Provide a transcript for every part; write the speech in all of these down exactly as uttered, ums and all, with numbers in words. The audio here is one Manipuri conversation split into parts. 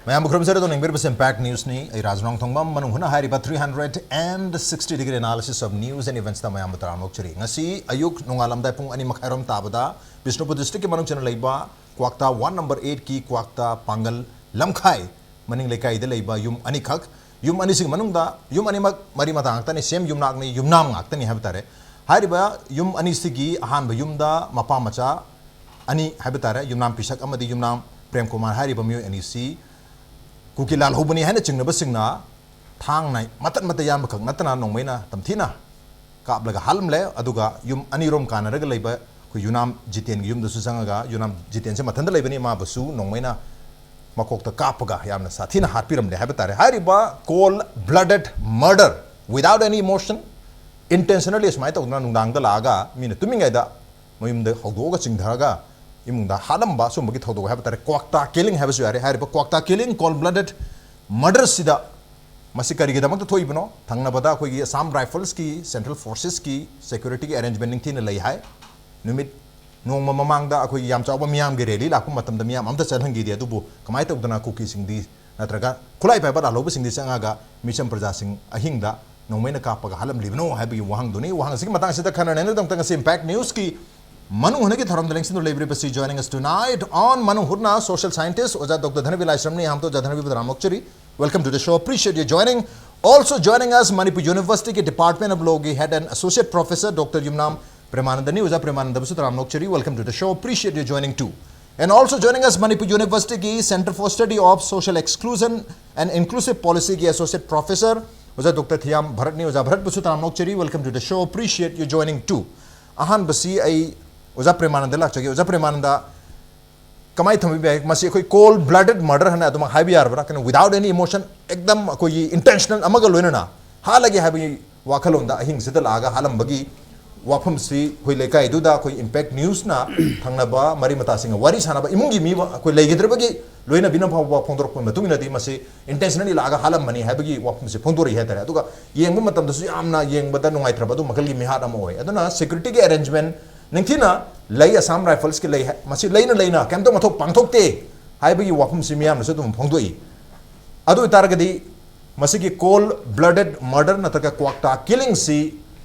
ꯃꯌꯥꯝꯕꯨ ꯈꯨꯔꯨꯝꯖꯔꯤ, ꯑꯗꯣꯝ ꯌꯦꯡꯕꯤꯔꯤꯕꯁꯤ Impact Newsꯅꯤ꯫ ꯑꯩ ꯔꯥꯖ ꯅꯣꯡꯊꯣꯡꯕꯝ, ꯃꯅꯨꯡ ꯍꯨꯠꯅ ꯍꯥꯏꯔꯤꯕ three hundred and sixty degree analysis of news and eventsꯇ ꯃꯌꯥꯝꯕꯨ ꯇꯔꯥꯝꯅ ꯑꯣꯛꯆꯔꯤ꯫ ꯉꯁꯤ ꯑꯌꯨꯛ ꯅꯣꯡꯉꯥꯜꯂꯝꯗꯥꯏ ꯄꯨꯡ ꯑꯅꯤ ꯃꯈꯥꯏꯔꯣꯝ ꯇꯥꯕꯗ ꯕꯤꯁꯅꯨꯄꯨꯔ districtꯀꯤ ꯃꯅꯨꯡ ꯆꯟꯅ ꯂꯩꯕ ꯀ꯭ꯋꯥꯛꯇꯥ ward number eightꯀꯤ ꯀ꯭ꯋꯥꯛꯇꯥ ꯄꯥꯡꯒꯜ ꯂꯝꯈꯥꯏ ꯃꯅꯤꯡ ꯂꯩꯀꯥꯏꯗ ꯂꯩꯕ ꯌꯨꯝ ꯑꯅꯤꯈꯛ, ꯌꯨꯝ ꯑꯅꯤꯁꯤꯒꯤ ꯃꯅꯨꯡꯗ ꯌꯨꯝ ꯑꯅꯤꯃꯛ ꯃꯔꯤ ꯃꯇꯥ ꯉꯥꯛꯇꯅꯤ, same ꯌꯨꯝꯅꯥꯛꯅꯤ, ꯌꯨꯝꯅꯥꯝ ꯉꯥꯛꯇꯅꯤ ꯍꯥꯏꯕ ꯇꯥꯔꯦ꯫ ꯍꯥꯏꯔꯤꯕ ꯌꯨꯝ ꯑꯅꯤꯁꯤꯒꯤ ꯑꯍꯥꯟꯕ ꯌꯨꯝꯗ ꯃꯄꯥ ꯃꯆꯥ ꯑꯅꯤ ꯍꯥꯏꯕ ꯇꯥꯔꯦ, ꯌꯨꯝꯅꯥꯝ ꯄꯤꯁꯛ ꯑꯃꯗꯤ ꯌꯨꯝꯅꯥꯝ ꯄ꯭ꯔꯦꯝ ꯀꯨꯃꯥꯔ ꯍꯥꯏꯔꯤꯕ ꯃꯤꯑꯣꯏ ꯑꯅꯤꯁꯤ ꯀꯨꯀꯤ ꯂꯥꯜꯍꯧꯕꯅꯤ ꯍꯥꯏꯅ ꯆꯤꯡꯅꯕꯁꯤꯡꯅ ꯊꯥꯡꯅ ꯃꯇꯠ ꯃꯇꯠ ꯌꯥꯟꯕꯈꯛ ꯅꯠꯇꯅ ꯅꯣꯡꯃꯩꯅ ꯇꯝꯊꯤꯅ ꯀꯥꯞꯂꯒ ꯍꯥꯠꯂꯝꯂꯦ꯫ ꯑꯗꯨꯒ ꯌꯨꯝ ꯑꯅꯤꯔꯣꯝ ꯀꯥꯟꯅꯔꯒ ꯂꯩꯕ ꯑꯩꯈꯣꯏ ꯌꯨꯅꯥꯝ ꯖꯤꯇꯦꯟꯒꯤ ꯌꯨꯝꯗꯁꯨ ꯆꯪꯉꯒ, ꯌꯨꯅꯥꯝ ꯖꯤꯇꯦꯟꯁꯦ ꯃꯊꯟꯇ ꯂꯩꯕꯅꯤ, ꯃꯥꯕꯨꯁꯨ ꯅꯣꯡꯃꯩꯅ ꯃꯀꯣꯛꯇ ꯀꯥꯞꯄꯒ ꯌꯥꯝꯅ ꯁꯥꯊꯤꯅ ꯍꯥꯠꯄꯤꯔꯝꯂꯦ ꯍꯥꯏꯕ ꯇꯥꯔꯦ꯫ ꯍꯥꯏꯔꯤꯕ cold blooded murder without any emotion, intentionally ꯁꯨꯃꯥꯏꯅ ꯇꯧꯗꯅ ꯅꯨꯡꯗꯥꯡꯗ ꯂꯥꯛꯑꯒ ꯃꯤꯅ ꯇꯨꯝꯃꯤꯉꯩꯗ ꯃꯌꯨꯝꯗ ꯍꯧꯗꯣꯛꯑꯒ ꯆꯤꯡꯊꯔꯒ ꯏꯃꯨꯡꯗ ꯍꯥꯠꯂꯝꯕ ꯁꯨꯝꯕꯒꯤ ꯊꯧꯗꯣꯛ ꯍꯥꯏꯕ ꯇꯥꯔꯦ, ꯀ꯭ꯋꯥꯛꯇꯥ killing ꯍꯥꯏꯕꯁꯨ ꯌꯥꯔꯦ꯫ ꯍꯥꯏꯔꯤꯕ ꯀ꯭ꯋꯥꯛꯇꯥ killing, cold blooded murderꯁꯤꯗ ꯃꯁꯤ ꯀꯔꯤꯒꯤꯗꯃꯛꯇ ꯊꯣꯛꯏꯕꯅꯣ? ꯊꯪꯅꯕꯗ ꯑꯩꯈꯣꯏꯒꯤ Assam Riflesꯀꯤ Central Forcesꯀꯤ securityꯒꯤ arrangement ꯅꯤꯡꯊꯤꯅ ꯂꯩ ꯍꯥꯏ꯫ ꯅꯨꯃꯤꯠ ꯅꯣꯡꯃ ꯃꯃꯥꯡꯗ ꯑꯩꯈꯣꯏꯒꯤ ꯌꯥꯝ ꯆꯥꯎꯕ ꯃꯤꯌꯥꯝꯒꯤ rally ꯂꯥꯛꯄ ꯃꯇꯝꯗ ꯃꯤꯌꯥꯝ ꯑꯝꯇ ꯆꯠꯍꯟꯈꯤꯗꯦ꯫ ꯑꯗꯨꯕꯨ ꯀꯃꯥꯏꯅ ꯇꯧꯗꯅ ꯀꯨꯀꯤꯁꯤꯡꯗꯤ ꯅꯠꯇ꯭ꯔꯒ ꯈꯨꯠꯂꯥꯏ ꯄꯥꯏꯕ ꯂꯥꯜꯍꯧꯕꯁꯤꯡꯗꯤ ꯆꯪꯉꯒ ꯃꯤꯆꯝ ꯄ꯭ꯔꯖꯥꯁꯤꯡ ꯑꯍꯤꯡꯗ ꯅꯣꯡꯃꯩꯅ ꯀꯥꯞꯄꯒ ꯍꯥꯠꯂꯝꯂꯤꯕꯅꯣ ꯍꯥꯏꯕꯒꯤ ꯋꯥꯍꯪꯗꯨꯅꯤ꯫ ꯋꯥꯍꯪ ꯑꯁꯤꯒꯤ ꯃꯇꯥꯡꯁꯤꯗ ꯈꯟꯅ ꯅꯩꯅꯕꯒꯤꯗꯃꯛꯇ ꯉꯁꯤ Impact Newsꯀꯤ ꯃꯅꯨꯡ ꯍꯨꯠꯅꯒꯤ ꯊꯧꯔꯝꯗ ꯂꯦꯡꯁꯤꯟꯗꯨꯅ ꯂꯩꯕꯤꯔꯤꯕꯁꯤ, joining us tonight on ꯃꯅꯨꯡ ꯍꯨꯠꯅ, social scientist ꯑꯣꯖꯥ ꯗꯣꯛꯇꯔ ꯙꯅꯕꯤꯔ ꯂꯥꯏꯁ꯭ꯔꯝꯅꯤ꯫ ꯏꯍꯥꯝꯇ ꯑꯣꯖꯥ ꯙꯅꯕꯤꯔꯕꯨ ꯇꯔꯥꯝꯅ ꯑꯣꯛꯆꯔꯤ꯫ Welcome to the show. Appreciate your joining. Also joining us, Manipur Universityꯒꯤ Department of Lawꯒꯤ head and associate professor doctor Yumnam ꯄ꯭ꯔꯦꯃꯥꯅꯟꯗꯅꯤ꯫ ꯑꯣꯖꯥ ꯄ꯭ꯔꯦꯃꯥꯅꯟꯗꯕꯨꯁꯨ ꯇꯔꯥꯝꯅ ꯑꯣꯛꯆꯔꯤ꯫ Welcome to the show. Appreciate your joining too. And also joining us, Manipur Universityꯒꯤ Centre for Study of Social Exclusion and Inclusive Policyꯒꯤ associate professor ꯑꯣꯖꯥ ꯗꯣꯛꯇꯔ ꯊꯤꯌꯥꯝ ꯚꯔꯠꯅꯤ꯫ ꯑꯣꯖꯥ ꯚꯔꯠꯄꯨꯁꯨ ꯇꯔꯥꯝꯅ ꯑꯣꯛꯆꯔꯤ꯫ Welcome to the show. Appreciate you joining too. ꯑꯍꯥꯟꯕꯁꯤ ꯑꯩ ꯑꯣꯖꯥ ꯄ꯭ꯔꯦꯃꯥꯅꯟꯗ ꯂꯥꯛꯆꯒꯦ꯫ ꯑꯣꯖꯥ ꯄ꯭ꯔꯦꯃꯥꯅꯟꯗ, ꯀꯃꯥꯏꯅ ꯊꯝꯕꯤꯕ ꯌꯥꯏ? ꯃꯁꯤ ꯑꯩꯈꯣꯏ cold blooded murder ꯍꯥꯏꯅ ꯑꯗꯨꯃꯛ ꯍꯥꯏꯕ ꯌꯥꯔꯕ꯭ꯔꯥ? ꯀꯩꯅꯣ, without any emotion, ꯑꯦꯛꯗꯝ ꯑꯩꯈꯣꯏꯒꯤ intentional ꯑꯃꯒ ꯂꯣꯏꯅꯅ ꯍꯥꯠꯂꯒꯦ ꯍꯥꯏꯕꯒꯤ ꯋꯥꯈꯜꯂꯣꯟꯗ ꯑꯍꯤꯡꯁꯤꯗ ꯂꯥꯛꯑꯒ ꯍꯥꯠꯂꯝꯕꯒꯤ ꯋꯥꯐꯝꯁꯤ ꯑꯩꯈꯣꯏ ꯂꯩꯀꯥꯏꯗꯨꯗ ꯑꯩꯈꯣꯏ Impact Newsꯅ ꯊꯪꯅꯕ ꯃꯔꯤ ꯃꯇꯥꯁꯤꯡꯒ ꯋꯥꯔꯤ ꯁꯥꯟꯅꯕ ꯏꯃꯨꯡꯒꯤ ꯃꯤ ꯑꯩꯈꯣꯏ ꯂꯩꯈꯤꯗ꯭ꯔꯕꯒꯤ ꯂꯣꯏꯅꯕꯤꯅ ꯐꯥꯎꯕ ꯐꯣꯡꯗꯣꯔꯛꯄꯒꯤ ꯃꯇꯨꯡ ꯏꯟꯅꯗꯤ ꯃꯁꯤ intentionally ꯂꯥꯛꯑꯒ ꯍꯥꯠꯂꯝꯕꯅꯤ ꯍꯥꯏꯕꯒꯤ ꯋꯥꯐꯝꯁꯤ ꯐꯣꯡꯗꯣꯔꯛꯏ ꯍꯥꯏꯇꯥꯔꯦ꯫ ꯑꯗꯨꯒ ꯌꯦꯡꯕ ꯃꯇꯝꯗꯁꯨ ꯌꯥꯝꯅ ꯌꯦꯡꯕꯗ ꯅꯨꯡꯉꯥꯏꯇ꯭ꯔꯕ ꯑꯗꯨ ꯃꯈꯜꯒꯤ ꯃꯤꯍꯥꯠ ꯑꯃ ꯑꯣꯏ꯫ ꯑꯗꯨꯅ securityꯒꯤ arrangement ꯅꯤꯡꯊꯤꯅ ꯂꯩ, Assam Riflesꯀꯤ ꯂꯩ ꯍꯥꯏ-, ꯃꯁꯤ ꯂꯩꯅ ꯂꯩꯅ ꯀꯩꯝꯇ ꯃꯊꯧ ꯄꯥꯡꯊꯣꯛꯇꯦ꯫ ꯍꯥꯏꯕꯒꯤ ꯋꯥꯐꯝꯁꯤ ꯃꯤꯌꯥꯝꯅꯁꯨ ꯑꯗꯨꯝ ꯐꯣꯡꯗꯣꯛꯏ꯫ ꯑꯗꯨ ꯑꯣꯏꯇꯥꯔꯒꯗꯤ ꯃꯁꯤꯒꯤ cold blooded murder ꯅꯠꯇ꯭ꯔꯒ ꯀ꯭ꯋꯥꯛꯇꯥ ꯀꯤꯂꯤꯡꯁꯤ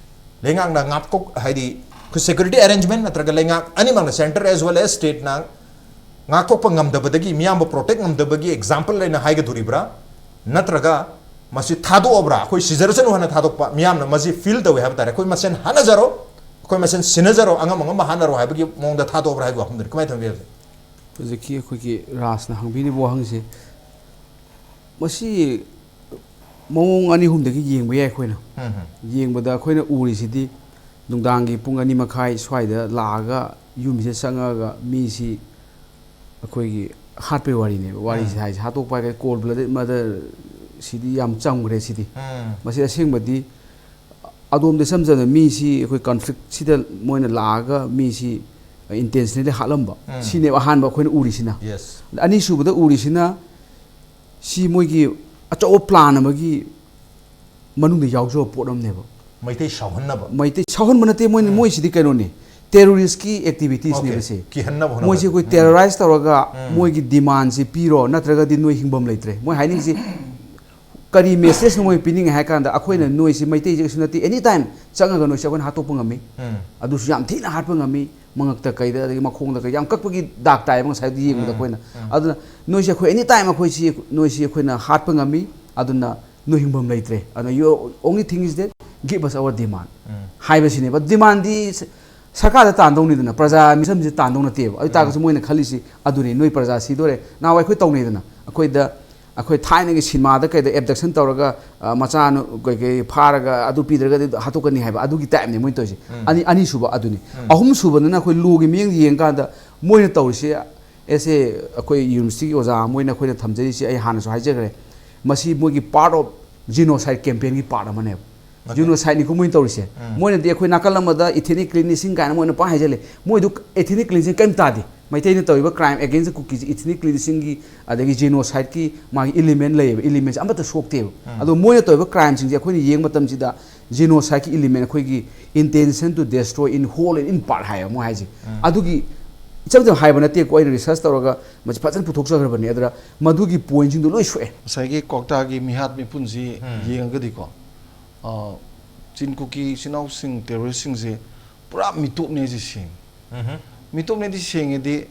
ꯂꯩꯉꯥꯛꯅ ꯉꯥꯛꯊꯣꯛ ꯍꯥꯏꯗꯤ ꯑꯩꯈꯣꯏ security arrangement ꯅꯠꯇ꯭ꯔꯒ ꯂꯩꯉꯥꯛ ꯑꯅꯤꯃꯛꯅ center as well as stateꯅ ꯉꯥꯛꯊꯣꯛꯄ ꯉꯝꯗꯕꯗꯒꯤ, ꯃꯤꯌꯥꯝꯕꯨ protect ꯉꯝꯗꯕꯒꯤ example ꯑꯣꯏꯅ ꯍꯥꯏꯒꯗꯣꯔꯤꯕ꯭ꯔꯥ? ꯅꯠꯇ꯭ꯔꯒ ꯃꯁꯤ ꯊꯥꯗꯣꯛꯑꯕ꯭ꯔꯥ? ꯑꯩꯈꯣꯏ ꯁꯤꯖꯔꯁꯅꯨ ꯍꯥꯏꯅ ꯊꯥꯗꯣꯛꯄ, ꯃꯤꯌꯥꯝꯅ ꯃꯁꯤ feel ꯇꯧꯏ ꯍꯥꯏꯕ ꯇꯥꯔꯦ꯫ ꯑꯩꯈꯣꯏ ꯃꯁꯦꯟ ꯍꯥꯠꯅꯖꯔꯣ, ꯑꯩꯈꯣꯏ ꯃꯁꯦꯟ ꯁꯤꯟꯅꯖꯔꯣ, ꯑꯉꯝ ꯑꯉꯝꯕ ꯍꯥꯠꯅꯔꯣ ꯍꯥꯏꯕꯒꯤ ꯃꯑꯣꯡꯗ ꯊꯥꯗꯣꯛꯑꯕ꯭ꯔꯥ ꯍꯥꯏꯕꯒꯤ ꯋꯥꯐꯝꯗꯨꯅꯤ꯫ ꯀꯃꯥꯏꯅ ꯊꯝꯕꯤꯕꯒꯦ? ꯍꯧꯖꯤꯛꯀꯤ ꯑꯩꯈꯣꯏꯒꯤ ꯔꯥꯖꯅ ꯍꯪꯕꯤꯔꯤꯕ ꯋꯥꯍꯪꯁꯦ, ꯃꯁꯤ ꯃꯑꯣꯡ ꯑꯅꯤ ꯑꯍꯨꯝꯗꯒꯤ ꯌꯦꯡꯕ ꯌꯥꯏ ꯑꯩꯈꯣꯏꯅ꯫ ꯌꯦꯡꯕꯗ ꯑꯩꯈꯣꯏꯅ ꯎꯔꯤꯁꯤꯗꯤ ꯅꯨꯡꯗꯥꯡꯒꯤ ꯄꯨꯡ ꯑꯅꯤ ꯃꯈꯥꯏ ꯁ꯭ꯋꯥꯏꯗ ꯂꯥꯛꯑꯒ ꯌꯨꯝꯁꯤꯗ ꯆꯪꯉꯛꯑꯒ ꯃꯤꯁꯤ ꯑꯩꯈꯣꯏꯒꯤ ꯍꯥꯠꯄꯩ ꯋꯥꯔꯤꯅꯦꯕ꯫ ꯋꯥꯔꯤꯁꯦ ꯍꯥꯏꯁꯦ ꯍꯥꯠꯇꯣꯛꯄ ꯍꯥꯏꯔꯒ cold blooded murder ꯁꯤꯗꯤ ꯌꯥꯝ ꯆꯝꯈ꯭ꯔꯦ ꯁꯤꯗꯤ꯫ ꯃꯁꯤ ꯑꯁꯦꯡꯕꯗꯤ ꯑꯗꯣꯝꯗ ꯏꯆꯝ ꯆꯝꯅ ꯃꯤꯁꯤ ꯑꯩꯈꯣꯏ conflictꯁꯤꯗ ꯃꯣꯏꯅ ꯂꯥꯛꯑꯒ ꯃꯤꯁꯤ intentionally ꯍꯥꯠꯂꯝꯕ꯫ ꯁꯤꯅꯦꯕ ꯑꯍꯥꯟꯕ ꯑꯩꯈꯣꯏꯅ ꯎꯔꯤꯁꯤꯅ꯫ Yes. ꯑꯅꯤꯁꯨꯕꯗ ꯎꯔꯤꯁꯤꯅ ꯁꯤ ꯃꯣꯏꯒꯤ ꯑꯆꯧꯕ plan ꯑꯃꯒꯤ ꯃꯅꯨꯡꯗ ꯌꯥꯎꯖꯕ ꯄꯣꯠ ꯑꯃꯅꯦꯕ꯫ ꯃꯩꯇꯩ ꯁꯥꯎꯍꯟꯅꯕ꯫ ꯃꯩꯇꯩ ꯁꯥꯎꯍꯟꯕ ꯅꯠꯇꯦ, ꯃꯣꯏꯅ ꯃꯣꯏꯁꯤꯗꯤ ꯀꯩꯅꯣꯅꯦ, terroristꯀꯤ activitiesꯅꯦꯕ Okay. ꯁꯦ꯫ ꯀꯤꯍꯟꯅꯕ ꯍꯣꯠꯅꯕ꯫ ꯃꯣꯏꯁꯦ ꯑꯩꯈꯣꯏ terrorize ꯇꯧꯔꯒ ꯃꯣꯏꯒꯤ demandꯁꯤ ꯄꯤꯔꯣ, ꯅꯠꯇ꯭ꯔꯒꯗꯤ ꯅꯣꯏ ꯍꯤꯡꯐꯝ ꯂꯩꯇ꯭ꯔꯦ꯫ ꯃꯣꯏ ꯍꯥꯏꯅꯤꯡꯉꯤꯁꯤ ꯀꯔꯤ messageꯅꯣ ꯃꯣꯏ ꯄꯤꯅꯤꯡꯉꯦ ꯍꯥꯏ ꯀꯥꯟꯗ, ꯑꯩꯈꯣꯏꯅ ꯅꯣꯏꯁꯤ ꯃꯩꯇꯩꯁꯦ ꯀꯩꯁꯨ ꯅꯠꯇꯦ, any time ꯆꯪꯉꯒ ꯅꯣꯏꯁꯦ ꯑꯩꯈꯣꯏꯅ ꯍꯥꯠꯇꯣꯛꯄ ꯉꯝꯃꯤ꯫ ꯑꯗꯨꯁꯨ ꯌꯥꯝ ꯊꯤꯅ ꯍꯥꯠꯄ ꯉꯝꯃꯤ꯫ ꯃꯉꯛꯇ ꯀꯩꯗ, ꯑꯗꯒꯤ ꯃꯈꯣꯡꯗ ꯀꯩꯗ ꯌꯥꯝ ꯀꯛꯄꯒꯤ ꯗꯥꯛ ꯇꯥꯏꯌꯦꯕ ꯉꯁꯥꯏꯗꯤ ꯌꯦꯡꯕꯗ ꯑꯩꯈꯣꯏꯅ꯫ ꯑꯗꯨꯅ ꯅꯣꯏꯁꯦ ꯑꯩꯈꯣꯏ any time ꯑꯩꯈꯣꯏꯁꯤ, ꯅꯣꯏꯁꯤ ꯑꯩꯈꯣꯏꯅ ꯍꯥꯠꯄ ꯉꯝꯃꯤ꯫ ꯑꯗꯨꯅ ꯅꯣꯏ ꯍꯤꯡꯐꯝ ꯂꯩꯇ꯭ꯔꯦ꯫ ꯑꯗꯨꯅ your only thing is that give us our demand ꯍꯥꯏꯕꯁꯤꯅꯦꯕ꯫ Demandꯗꯤ ꯁ-, ꯁꯔꯀꯥꯔꯗ ꯇꯥꯟꯗꯧꯅꯤꯗꯅ, ꯄ꯭ꯔꯖꯥ ꯃꯤꯆꯝꯁꯤ ꯇꯥꯟꯗꯧ ꯅꯠꯇꯦꯕ꯫ ꯑꯗꯨ ꯑꯣꯏꯇꯥꯔꯒꯁꯨ ꯃꯣꯏꯅ ꯈꯜꯂꯤꯁꯤ ꯑꯗꯨꯅꯤ, ꯅꯣꯏ ꯄ꯭ꯔꯖꯥ ꯁꯤꯗꯣꯔꯦ꯫ ꯅꯍꯥꯟꯋꯥꯏ ꯑꯩꯈꯣꯏ ꯇꯧꯅꯩꯗꯅ, ꯑꯩꯈꯣꯏꯗ, ꯑꯩꯈꯣꯏ ꯊꯥꯏꯅꯒꯤ ꯁꯤꯅꯦꯃꯥꯗ ꯀꯩꯗ abduction ꯇꯧꯔꯒ, ꯑ, ꯃꯆꯥꯅꯨ-, ꯀꯩ ꯀꯩ ꯐꯥꯔꯒ ꯑꯗꯨ ꯄꯤꯗ꯭ꯔꯒꯗꯤ ꯍꯥꯠꯇꯣꯛꯀꯅꯤ ꯍꯥꯏꯕ, ꯑꯗꯨꯒꯤ typeꯅꯦ ꯃꯣꯏꯅ ꯇꯧꯔꯤꯁꯦ꯫ ꯑꯅꯤ, ꯑꯅꯤꯁꯨꯕ ꯑꯗꯨꯅꯤ꯫ ꯑꯍꯨꯝꯁꯨꯕꯗꯅ ꯑꯩꯈꯣꯏ lawꯒꯤ ꯃꯤꯠꯌꯦꯡꯗ ꯌꯦꯡꯀꯥꯟꯗ ꯃꯣꯏꯅ ꯇꯧꯔꯤꯁꯦ, ꯑꯦꯁ ꯑꯦ ꯑꯩꯈꯣꯏ universityꯒꯤ ꯑꯣꯖꯥ ꯑꯃ ꯑꯣꯏꯅ ꯑꯩꯈꯣꯏꯅ ꯊꯝꯖꯔꯤꯁꯤ, ꯑꯩ ꯍꯥꯟꯅꯁꯨ ꯍꯥꯏꯖꯈ꯭ꯔꯦ, ꯃꯁꯤ ꯃꯣꯏꯒꯤ part of genocide campaignꯒꯤ part ꯑꯃꯅꯦꯕ꯫ Genocideꯅꯤꯀꯣ ꯃꯣꯏꯅ ꯇꯧꯔꯤꯁꯦ꯫ ꯃꯣꯏꯅꯗꯤ ꯑꯩꯈꯣꯏ ꯅꯥꯀꯜ ꯑꯃꯗ ethnic cleansing ꯀꯥꯏꯅ ꯃꯣꯏꯅ ꯄꯥ ꯍꯥꯏꯖꯜꯂꯦ꯫ ꯃꯣꯏꯗꯨ ethnic cleansing ꯀꯔꯤꯝ ꯇꯥꯗꯦ꯫ ꯃꯩꯇꯩꯅ ꯇꯧꯔꯤꯕ crime against the Kukis ethnically ꯁꯤꯡꯒꯤ ꯑꯗꯒꯤ genocideꯀꯤ ꯃꯥꯒꯤ elementꯂꯩꯌꯦꯕ, elementꯁꯦ ꯑꯃꯠꯇ ꯁꯣꯛꯇꯦꯕ꯫ ꯑꯗꯣ ꯃꯣꯏꯅ ꯇꯧꯔꯤꯕ crimeꯁꯤꯡꯁꯦ ꯑꯩꯈꯣꯏꯅ ꯌꯦꯡꯕ ꯃꯇꯝꯁꯤꯗ genocideꯀꯤ element ꯑꯩꯈꯣꯏꯒꯤ intention to destroy in whole and in part ꯍꯥꯏꯌꯦꯕ ꯃꯣꯏ ꯍꯥꯏꯁꯦ꯫ ꯑꯗꯨꯒꯤ ꯏꯆꯝ ꯆꯝꯅ ꯍꯥꯏꯕ ꯅꯠꯇꯦꯀꯣ, ꯑꯩꯅ ꯔꯤꯁꯔꯁ ꯇꯧꯔꯒ ꯃꯁꯤ ꯐꯖꯅ ꯄꯨꯊꯣꯛꯆꯈ꯭ꯔꯕꯅꯤ꯫ ꯑꯗꯨꯗ ꯃꯗꯨꯒꯤ ꯄꯣꯏꯟꯁꯤꯡꯗꯣ ꯂꯣꯏ ꯁꯣꯛꯑꯦ꯫ ꯉꯁꯥꯏꯒꯤ ꯀ꯭ꯋꯥꯛꯇꯥꯒꯤ ꯃꯤꯍꯥꯠ ꯃꯤꯄꯨꯟꯁꯤ ꯌꯦꯡꯉꯒꯗꯤꯀꯣ, ꯑ, ꯆꯤꯟ ꯀꯨꯀꯤ ꯏꯆꯤꯟ ꯏꯅꯥꯎꯁꯤꯡ, ꯇꯦꯔꯣꯔꯤꯁꯁꯤꯡꯁꯦ ꯄꯨꯔꯥ ꯃꯤꯇꯣꯞꯅꯦ ꯁꯤ ꯁꯦꯡꯉꯤ꯫ ꯃꯤꯇꯣꯞꯅꯦꯗꯤ ꯁꯦꯡꯉꯦꯗꯤ,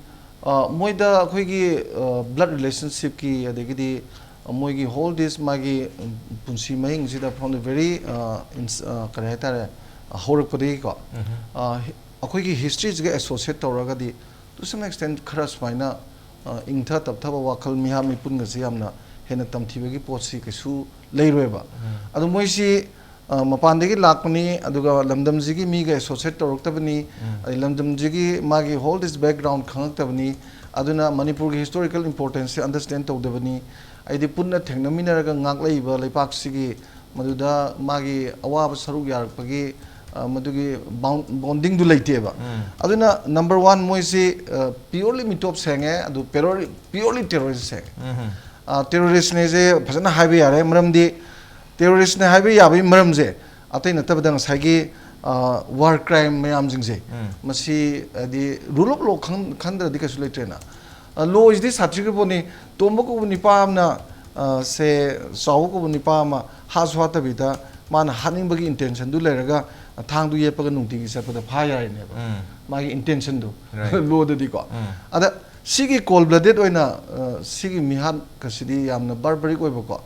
ꯑ, ꯃꯣꯏꯗ ꯑꯩꯈꯣꯏꯒꯤ, ꯑ, ꯕ꯭ꯂꯠ ꯔꯤꯂꯦꯁꯟꯁꯤꯞꯀꯤ, ꯑꯗꯒꯤꯗꯤ ꯃꯣꯏꯒꯤ ꯍꯣꯜ ꯗꯤꯁ ꯃꯥꯒꯤ ꯄꯨꯟꯁꯤ ꯃꯍꯤꯡꯁꯤꯗ from the very, ꯑ, ins-, ꯑ, ꯀꯔꯤ ꯍꯥꯏꯇꯥꯔꯦ, ꯑ, ꯍꯧꯔꯛꯄꯗꯒꯤꯀꯣ, ꯑ, ꯍꯤ-, ꯑꯩꯈꯣꯏꯒꯤ ꯍꯤꯁꯇ꯭ꯔꯤꯁꯤꯒ ꯑꯦꯁꯣꯁꯤꯌꯦꯠ ꯇꯧꯔꯒꯗꯤ to some extent ꯈꯔ ꯁꯨꯃꯥꯏꯅ, ꯑ, ꯏꯪꯊ ꯇꯞꯊꯕ ꯋꯥꯈꯜ, ꯃꯤꯍꯥꯠ ꯃꯤꯄꯨꯟꯒꯁꯦ ꯌꯥꯝꯅ ꯍꯦꯟꯅ ꯇꯝꯊꯤꯕꯒꯤ ꯄꯣꯠꯁꯤ ꯀꯩꯁꯨ ꯂꯩꯔꯣꯏꯕ꯫ ꯑꯗꯣ ꯃꯣꯏꯁꯤ, ꯑ, ꯃꯄꯥꯟꯗꯒꯤ ꯂꯥꯛꯄꯅꯤ, ꯑꯗꯨꯒ ꯂꯝꯗꯝꯁꯤꯒꯤ ꯃꯤꯒ ꯑꯦꯁꯣꯁꯤꯌꯦꯠ ꯇꯧꯔꯛꯇꯕꯅꯤ, ꯑꯗꯩ ꯂꯝꯗꯝꯁꯤꯒꯤ ꯃꯥꯒꯤ ꯍꯣꯜ ꯗꯤꯁ ꯕꯦꯛꯒ꯭ꯔꯥꯎꯟ ꯈꯪꯉꯛꯇꯕꯅꯤ, ꯑꯗꯨꯅ ꯃꯅꯤꯄꯨꯔꯒꯤ ꯍꯤꯁꯇꯣꯔꯤꯀꯦꯜ ꯏꯝꯄꯣꯔꯇꯦꯟꯁꯁꯦ ꯑꯟꯗꯔꯁꯇꯦꯟ ꯇꯧꯗꯕꯅꯤ, ꯍꯥꯏꯗꯤ ꯄꯨꯟꯅ ꯊꯦꯡꯅꯃꯤꯟꯅꯔꯒ ꯉꯥꯛꯂꯛꯏꯕ ꯂꯩꯄꯥꯛꯁꯤꯒꯤ ꯃꯗꯨꯗ ꯃꯥꯒꯤ ꯑꯋꯥꯕ ꯁꯔꯨꯛ ꯌꯥꯔꯛꯄꯒꯤ, ꯑ, ꯃꯗꯨꯒꯤ ꯕꯥꯎꯟ-, ꯕꯣꯟꯗꯤꯡꯗꯨ ꯂꯩꯇꯦꯕ꯫ ꯑꯗꯨꯅ ꯅꯝꯕꯔ ꯋꯥꯟ ꯃꯣꯏꯁꯤ, ꯑ, ꯄꯤꯌꯣꯔꯂꯤ ꯃꯤꯇꯣꯞ ꯁꯦꯡꯉꯦ, ꯑꯗꯨ ꯄꯤꯌꯣꯔꯂꯤ ꯇꯦꯔꯣꯔꯤꯁ ꯁꯦꯡꯉꯦ꯫ ꯑ, ꯇꯦꯔꯣꯔꯤꯁꯅꯦꯁꯦ ꯐꯖꯅ ꯍꯥꯏꯕ ꯌꯥꯔꯦ, ꯃꯔꯝꯗꯤ ꯇꯦꯔꯣꯔꯤꯁꯅꯦ ꯍꯥꯏꯕ ꯌꯥꯕꯒꯤ ꯃꯔꯝꯁꯦ ꯑꯇꯩ ꯅꯠꯇꯕꯗ ꯉꯁꯥꯏꯒꯤ, ꯑ, ꯋꯥꯔ ꯀ꯭ꯔꯥꯏꯝ ꯃꯌꯥꯝꯁꯤꯡꯁꯦ, ꯃꯁꯤ ꯍꯥꯏꯗꯤ ꯔꯨꯜ ꯑꯣꯐ ꯂꯣ ꯈꯪ-, ꯈꯟꯗ꯭ꯔꯗꯤ ꯀꯩꯁꯨ ꯂꯩꯇ꯭ꯔꯦꯅ꯫ ꯑ, ꯂꯣꯁꯤꯗꯤ ꯁꯥꯊꯤꯈ꯭ꯔ ꯄꯣꯠꯅꯤ꯫ ꯇꯣꯝꯕ ꯀꯧꯕ ꯅꯤꯄꯥ ꯑꯃꯅ, ꯑ, ꯁꯦ ꯆꯥꯎꯕ ꯀꯧꯕ ꯅꯤꯄꯥ ꯑꯃ ꯍꯥꯠꯁꯨ ꯍꯥꯠꯇꯕꯤꯗ ꯃꯥꯅ ꯍꯥꯠꯅꯤꯡꯕꯒꯤ ꯏꯟꯇꯦꯟꯁꯟꯗꯨ ꯂꯩꯔꯒ ꯊꯥꯡꯗꯨ ꯌꯦꯞꯄꯒ ꯅꯨꯡꯇꯤꯒꯤ ꯆꯠꯄꯗ ꯐꯥ ꯌꯥꯔꯤꯅꯦꯕ꯫ ꯃꯥꯒꯤ ꯏꯟꯇꯦꯟꯁꯟꯗꯨ, right, ꯂꯣꯗꯗꯤꯀꯣ꯫ ꯑꯗ ꯁꯤꯒꯤ ꯀꯣꯜ ꯕ꯭ꯂꯗꯦꯠ ꯑꯣꯏꯅ, ꯑ, ꯁꯤꯒꯤ ꯃꯤꯍꯥꯠꯀꯁꯤꯗꯤ ꯌꯥꯝꯅ ꯕꯥꯔꯕꯔꯤꯛ ꯑꯣꯏꯕꯀꯣ꯫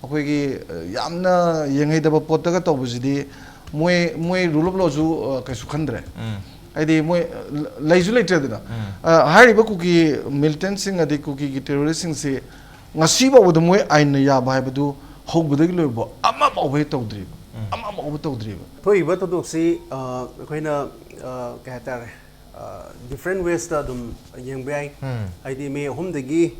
ꯑꯩꯈꯣꯏꯒꯤ, ꯑ, ꯌꯥꯝꯅ ꯌꯦꯡꯍꯩꯗꯕ ꯄꯣꯠꯇꯒ ꯇꯧꯕꯁꯤꯗꯤ ꯃꯣꯏ, ꯃꯣꯏ ꯔꯨꯜ ꯑꯣꯐ ꯂꯣꯁꯨ, ꯑ, ꯀꯩꯁꯨ ꯈꯟꯗ꯭ꯔꯦ꯫ ꯍꯥꯏꯗꯤ ꯃꯣꯏ, ꯑ, ꯂꯩꯁꯨ ꯂꯩꯇ꯭ꯔꯦꯗꯅ꯫ ꯑ, ꯍꯥꯏꯔꯤꯕ ꯀꯨꯀꯤ ꯃꯤꯂꯤꯇꯦꯟꯁꯤꯡ ꯑꯗꯩ ꯀꯨꯀꯤꯒꯤ ꯇꯦꯔꯣꯔꯤꯁꯁꯤꯡꯁꯤ ꯉꯁꯤ ꯐꯥꯎꯕꯗ ꯃꯣꯏ ꯑꯥꯏꯟꯅ ꯌꯥꯕ ꯍꯥꯏꯕꯗꯨ ꯍꯧꯕꯗꯒꯤ ꯂꯣꯏꯕ ꯑꯃ ꯐꯥꯎꯕ ꯍꯦꯛ ꯇꯧꯗ꯭ꯔꯤꯕ꯫ ꯑꯃ ꯐꯥꯎꯕ ꯇꯧꯗ꯭ꯔꯤꯕ꯫ ꯊꯣꯛꯏꯕ ꯊꯧꯗꯣꯛꯁꯤ, ꯑ, ꯑꯩꯈꯣꯏꯅ, ꯑ, ꯀꯩ ꯍꯥꯏꯇꯥꯔꯦ, ꯗꯤꯐ꯭ꯔꯦꯟ ꯋꯦꯁꯇ ꯑꯗꯨꯝ ꯌꯦꯡꯕ ꯌꯥꯏ꯫ ꯍꯥꯏꯗꯤ ꯃꯦ ꯑꯍꯨꯝꯗꯒꯤ,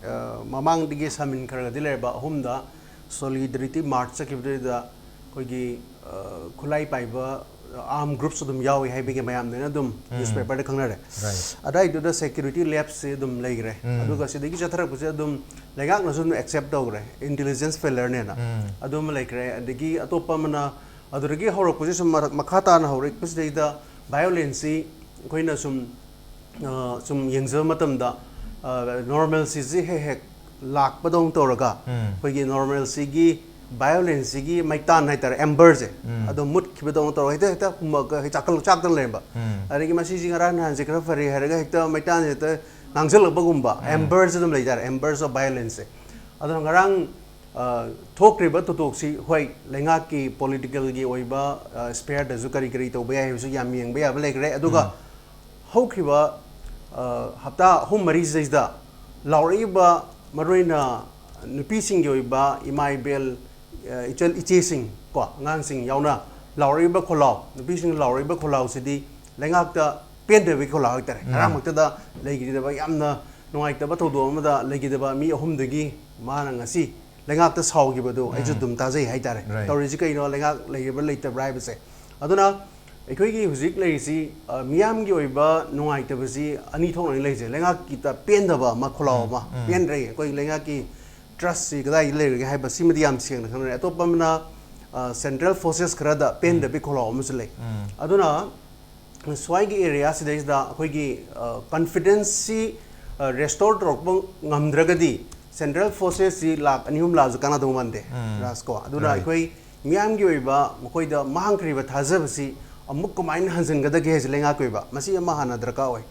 ꯑ, ꯃꯃꯥꯡꯗꯒꯤ ꯁꯥꯃꯤꯟ ꯈꯔꯒꯗꯤ ꯂꯩꯔꯕ ꯑꯍꯨꯝꯗ ꯁꯣꯂꯤꯗꯔꯤꯇꯤ ꯃꯥꯔꯆ ꯆꯠꯈꯤꯕꯗꯨꯗ ꯑꯩꯈꯣꯏꯒꯤ, ꯑ, ꯈꯨꯠꯂꯥꯏ ꯄꯥꯏꯕ ꯑꯥꯔꯝ ꯒ꯭ꯔꯨꯞꯁ ꯑꯗꯨꯝ ꯌꯥꯎꯏ ꯍꯥꯏꯕꯒꯤ ꯃꯌꯥꯝꯅ ꯑꯗꯨꯝ ꯅ꯭ꯌꯨꯁꯄꯦꯄꯔꯗ ꯈꯪꯅꯔꯦ꯫ ꯑꯗꯥꯏꯗꯨꯗ ꯁꯦꯀ꯭ꯌꯨꯔꯤꯇꯤ ꯂꯦꯞꯁꯁꯦ ꯑꯗꯨꯝ ꯂꯩꯈ꯭ꯔꯦ꯫ ꯑꯗꯨꯒ ꯁꯤꯗꯒꯤ ꯆꯠꯊꯔꯛꯄꯁꯦ ꯑꯗꯨꯝ ꯂꯩꯉꯥꯛꯅꯁꯨ ꯑꯗꯨꯝ ꯑꯦꯛꯁꯦꯞ ꯇꯧꯈ꯭ꯔꯦ, ꯏꯟꯇꯦꯂꯤꯖꯦꯟꯁ ꯐꯦꯂꯔꯅꯦꯅ꯫ ꯑꯗꯨ ꯑꯃ ꯂꯩꯈ꯭ꯔꯦ꯫ ꯑꯗꯒꯤ ꯑꯇꯣꯞꯄ ꯑꯃꯅ ꯑꯗꯨꯗꯒꯤ ꯍꯧꯔꯛꯄꯁꯦ ꯁꯨꯝ ꯃꯔꯛ-, ꯃꯈꯥ ꯇꯥꯅ ꯍꯧꯔꯛꯄꯁꯤꯗꯩꯗ ꯚꯥꯏꯑꯣꯂꯦꯟꯁꯁꯤ ꯑꯩꯈꯣꯏꯅ ꯁꯨꯝ ꯑ, ꯁꯨꯝ ꯌꯦꯡꯖꯕ ꯃꯇꯝꯗ, ꯑ, normalcyꯁꯤ ꯍꯦꯛ ꯍꯦꯛ ꯂꯥꯛꯄꯗꯧꯅ ꯇꯧꯔꯒ, ꯎꯝ. ꯑꯩꯈꯣꯏꯒꯤ normalcyꯒꯤ violenceꯁꯤꯒꯤ ꯃꯩꯇꯥꯟ ꯍꯥꯏꯇꯥꯔꯦ, emberꯁꯦ, ꯎꯝ. ꯑꯗꯣ ꯃꯨꯠꯈꯤꯕꯗꯧꯅ ꯇꯧꯔꯒ ꯍꯦꯛꯇ ꯍꯦꯛꯇ ꯍꯨꯝꯃꯛꯑꯒ ꯍꯦꯛ ꯆꯥꯛꯀꯜ ꯆꯥꯛꯇꯅ ꯂꯩꯔꯝꯕ꯫ ꯎꯝ. ꯑꯗꯒꯤ ꯃꯁꯤꯁꯤ ꯉꯔꯥꯡ ꯅꯍꯥꯟꯁꯦ ꯈꯔ ꯐꯔꯦ ꯍꯥꯏꯔꯒ ꯍꯦꯛꯇ ꯃꯩꯇꯥꯟꯁꯦ ꯍꯦꯛꯇ ꯉꯥꯡꯁꯤꯜꯂꯛꯄꯒꯨꯝꯕ, ꯎꯝ. emberꯁꯦ ꯑꯗꯨꯝ ꯂꯩꯇꯥꯔꯦ, embers of violenceꯁꯦ꯫ ꯑꯗꯨꯅ ꯉꯔꯥꯡ, ꯑ, ꯊꯣꯛꯈ꯭ꯔꯤꯕ ꯊꯧꯗꯣꯛꯁꯤ, ꯍꯣꯏ, ꯂꯩꯉꯥꯛꯀꯤ politicalꯒꯤ ꯑꯣꯏꯕ, ꯑ, spareꯗꯁꯨ ꯀꯔꯤ ꯀꯔꯤ ꯇꯧꯕ ꯌꯥꯏ ꯍꯥꯏꯕꯁꯨ ꯌꯥꯝ ꯌꯦꯡꯕ ꯌꯥꯕ ꯂꯩꯈ꯭ꯔꯦ꯫ ꯑꯗꯨꯒ ꯎꯝ. ꯍꯧꯈꯤꯕ, ꯑ, ꯍꯞꯇꯥ ꯑꯍꯨꯝ ꯃꯔꯤꯁꯤꯗꯩꯁꯤꯗ ꯂꯥꯎꯔꯛꯏꯕ, ꯃꯔꯨꯑꯣꯏꯅ ꯅꯨꯄꯤꯁꯤꯡꯒꯤ ꯑꯣꯏꯕ ꯏꯃꯥ ꯏꯕꯦꯜ, ꯑ, ꯏꯆꯜ ꯏꯆꯦꯁꯤꯡ ꯀꯣ, ꯑꯉꯥꯡꯁꯤꯡ ꯌꯥꯎꯅ ꯂꯥꯎꯔꯛꯏꯕ ꯈꯣꯜꯂꯥꯎ, ꯅꯨꯄꯤꯁꯤꯡꯅ ꯂꯥꯎꯔꯛꯏꯕ ꯈꯣꯜꯂꯥꯎꯁꯤꯗꯤ ꯂꯩꯉꯥꯛꯇ ꯄꯦꯟꯗꯕꯒꯤ ꯈꯣꯜꯂꯥꯎ ꯍꯥꯏꯇꯥꯔꯦ꯫ ꯎꯝ. ꯉꯔꯥꯡꯃꯛꯇꯗ ꯂꯩꯈꯤꯗꯕ ꯌꯥꯝꯅ ꯅꯨꯡꯉꯥꯏꯇꯕ ꯊꯧꯗꯣꯛ ꯑꯃꯗ ꯂꯩꯈꯤꯗꯕ ꯃꯤ ꯑꯍꯨꯝꯗꯒꯤ ꯃꯥꯅ ꯉꯁꯤ ꯂꯩꯉꯥꯛꯇ ꯁꯥꯎꯈꯤꯕꯗꯨ ꯑꯩꯁꯨ ꯎꯝ. ꯑꯗꯨꯝ ꯇꯥꯖꯩ ꯍꯥꯏꯇꯥꯔꯦ꯫ Right. ꯇꯧꯔꯤꯁꯤ ꯀꯩꯅꯣ, ꯂꯩꯉꯥꯛ ꯂꯩꯔꯤꯕ꯭ꯔꯥ ꯂꯩꯇꯕ꯭ꯔꯥ ꯍꯥꯏꯕꯁꯦ꯫ ꯑꯗꯨꯅ ꯑꯩꯈꯣꯏꯒꯤ ꯍꯧꯖꯤꯛ ꯂꯩꯔꯤꯁꯤ, ꯑ, ꯃꯤꯌꯥꯝꯒꯤ ꯑꯣꯏꯕ ꯅꯨꯡꯉꯥꯏꯇꯕꯁꯤ ꯑꯅꯤ ꯊꯣꯛꯅꯅꯤ ꯂꯩꯔꯤꯁꯦ꯫ ꯂꯩꯉꯥꯛꯀꯤꯗ ꯄꯦꯟꯗꯕ ꯑꯃ, ꯈꯣꯜꯂꯥꯎ ꯎꯝ. ꯑꯃ, ꯎꯝ. ꯄꯦꯟꯗ꯭ꯔꯦ, ꯑꯩꯈꯣꯏ ꯂꯩꯉꯥꯛꯀꯤ trustꯁꯤ ꯀꯗꯥꯏꯗ ꯂꯩꯔꯒꯦ ꯍꯥꯏꯕ ꯁꯤꯃꯗꯤ ꯌꯥꯝ ꯁꯦꯡꯅ ꯈꯪꯅꯔꯦ꯫ ꯑꯇꯣꯞꯄ ꯑꯃꯅ, ꯑ, central forces ꯈꯔꯗ ꯄꯦꯟꯗꯕꯤ ꯈꯣꯜꯂꯥꯎ ꯑꯃꯁꯨ ꯂꯩ꯫ ꯎꯝ. ꯑꯗꯨꯅ ꯁ꯭ꯋꯥꯏꯒꯤ areaꯁꯤꯗꯩꯁꯤꯗ ꯑꯩꯈꯣꯏꯒꯤ, ꯑ, confidenceꯁꯤ, ꯑ, restore ꯇꯧꯔꯛꯄ ꯉꯝꯗ꯭ꯔꯒꯗꯤ central forcesꯁꯤ ꯂꯥꯛ ꯑꯅꯤ ꯑꯍꯨꯝ ꯂꯥꯛꯑꯁꯨ ꯀꯥꯟꯅꯗꯧ ꯃꯥꯟꯗꯦ, ꯎꯝ. ꯔꯥꯖ ꯀꯣ꯫ ꯑꯗꯨꯅ Right. ꯑꯩꯈꯣꯏ ꯃꯤꯌꯥꯝꯒꯤ ꯑꯣꯏꯕ, ꯃꯈꯣꯏꯗ ꯃꯥꯡꯈ꯭ꯔꯤꯕ ꯊꯥꯖꯕꯁꯤ ꯑꯃꯨꯛ ꯀꯃꯥꯏꯅ ꯍꯟꯖꯤꯟꯒꯗꯒꯦ ꯍꯥꯏꯁꯦ ꯂꯩꯉꯥꯛꯀꯤ ꯑꯣꯏꯕ, ꯃꯁꯤ ꯑꯃ ꯍꯥꯟꯅ ꯗꯔꯀꯥꯔ ꯑꯣꯏ꯫